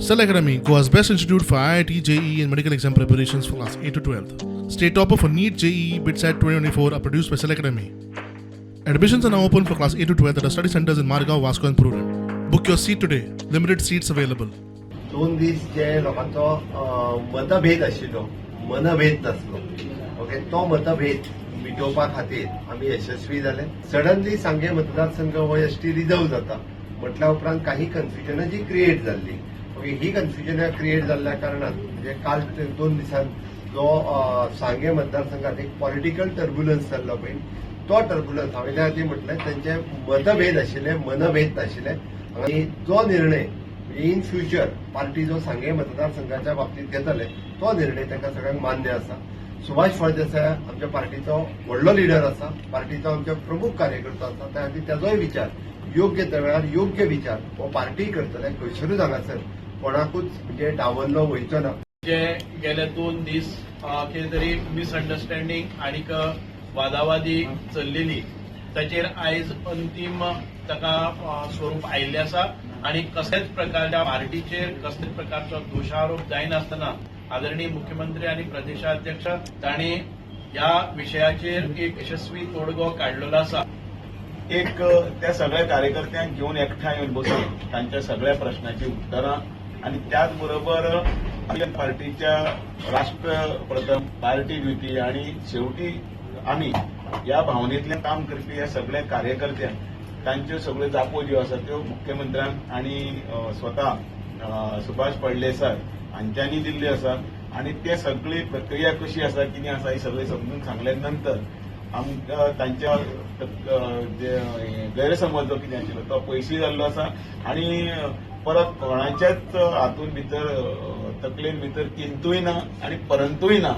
Cell Academy, Goa's best institute for IIT, JEE, and medical exam preparations for class 8 to 12. State topper for NEET, JEE, BITSAT 2024 are produced by Cell Academy. Admissions are now open for class 8 to 12 at our study centers in Margao, Vasco, and Prudent. Book your seat today. Limited seats available. 2 दीस जे लोकांचो मतभेद आशिल्लो, मनभेद नासलो, okay, तो मतभेद मिटोवपा खातीर आमी यशस्वी जाले. सडनली सांगे मतदारसंघ हो एसटी रिजर्व जाता म्हटल्या उपरांत काही कन्फ्युजनां जी क्रिएट जाल्ली, ओके, ही कन्फ्युजनां क्रिएट जाल्ल्या कारणान म्हणजे काल 2 दिसान जो सांगे मतदारसंघात एक पॉलिटिकल टर्ब्युलन्स जाल्लो पळय, तो टर्ब्युलन्स हांवें त्या खातीर म्हटलें, तेंचे मतभेद आशिल्ले, मनभेद नाशिल्ले. आनी जो निर्णय इन फ्युचर पार्टी जो सांगे मतदारसंघाच्या बाबतीत घेतले, तो निर्णय तांकां सगळ्यांक मान्य आसा. सुभाष फळदेसाय आमच्या पार्टीचो व्हडलो लिडर आसा, पार्टीचो आमचो प्रमुख कार्यकर्तो आसा. त्या खातीर तेजोय विचार योग्य त्या वेळार योग्य विचार हो पार्टी करतले. खंयसरूच हांगासर कोणाकूच म्हणजे डावललो वयचो ना. जे गेले 2 दीस कितें तरी मिसअंडरस्टँडींग आनीक वादावादी चल्लेली, ताचेर आयज अंतीम ताका स्वरूप आयिल्लें आसा आनी कसलेच प्रकारच्या पार्टीचेर कसलेच प्रकारचो दोशारोप जायनासतना आदरणीय मुख्यमंत्री आनी प्रदेशाध्यक्ष तांणी ह्या विशयाचेर एक यशस्वी तोडगो काडलेलो आसा. एक त्या सगळ्या कार्यकर्त्यांक घेवन एकठांय येवन बसून तांच्या सगळ्या प्रश्नाची उत्तरां आनी त्याच बरोबर पार्टीच्या राष्ट्र प्रथम, पार्टी द्वितीय आणि शेवटी आमी ह्या भावनेंतल्यान काम करपी ह्या सगळ्या कार्यकर्त्यांक तांच्यो सगळ्यो जापो ज्यो आसा त्यो मुख्यमंत्र्यान आनी स्वता सुभाष फळदेसाय हांच्यांनी दिल्ल्यो आसा. आनी ते सगळी प्रक्रिया कशी आसा, कितें आसा, ही सगळी समजून सांगल्या नंतर आमकां तांच्या जे गैरसमज जो कितें आशिल्लो तो पयसूय जाल्लो आसा आनी परत कोणाच्याच हातून भितर, तकलेन भितर किंतूय ना आनी परंतूय ना.